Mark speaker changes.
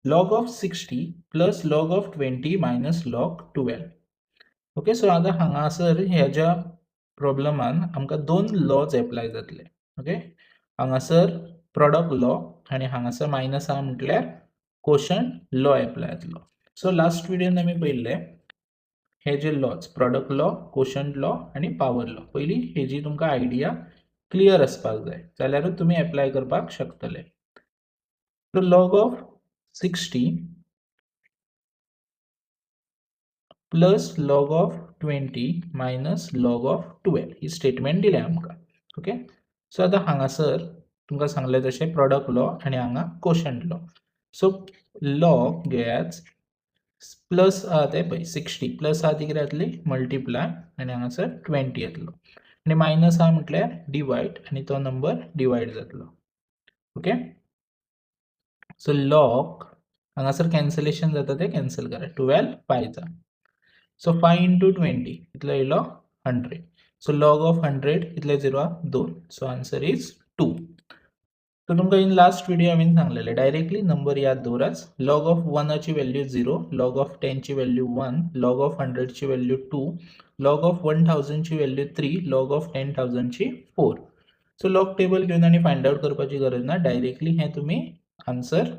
Speaker 1: Log of 60 plus log of 20 minus log 12. Okay, so आतां हांगासर ह्या प्रॉब्लमान आमकां दोन लॉज एप्लाय जातले. ओके, हांगासर प्रॉडक्ट लॉ आनी हांगासर मायनस आहा म्हटल्यार कोशंट लॉ एप्लाय जातलो. सो लास्ट व्हिडियोन आमी पळयल्ले हे जे laws, product law, quotient law आनी पावर लॉ. पयलीं हेजी तुमकां आयडिया क्लियर आसपाक जाय जाल्यारूच तुमी एप्लाय करपाक शकतले. So log of 60 plus log of 20 minus log of 12 he statement दिल्या आमकां. ओके, सो आतां हांगासर तुमकां सांगलें तशें प्रॉडक्ट लॉ आनी हांगा कोशंट लॉ. सो लॉग घेयात, प्लस आहा तें पळय 60 प्लस आहा ती कितें जातली मल्टिप्लाय आनी हांगासर 20 येतलो आनी मायनस आहा म्हटल्यार डिवायड आनी तो नंबर डिवायड जातलो. ओके, सो लॉग हांगासर कॅन्सलेशन जाता तें कॅन्सल करा, 12 5 जा. सो 5 इंटू 20 कितलो येयलो 100. सो लॉग ऑफ 100 कितले झिरो आहा 2. So answer is 2. सो तुमकां इन लास्ट व्हिडिओ हांवें सांगलेलें डायरेक्टली नंबर याद दवरात. लॉग ऑफ 1ची व्हॅल्यू 0, लॉग ऑफ 10ची व्हॅल्यू 1, लॉग ऑफ 100ची व्हॅल्यू 2, लॉग ऑफ 1000ची व्हॅल्यू 3, लॉग ऑफ 10,000ची 4. सो लॉग टेबल घेवन आनी फायंड आवट करपाची गरज ना, डायरेक्टली हें तुमी आन्सर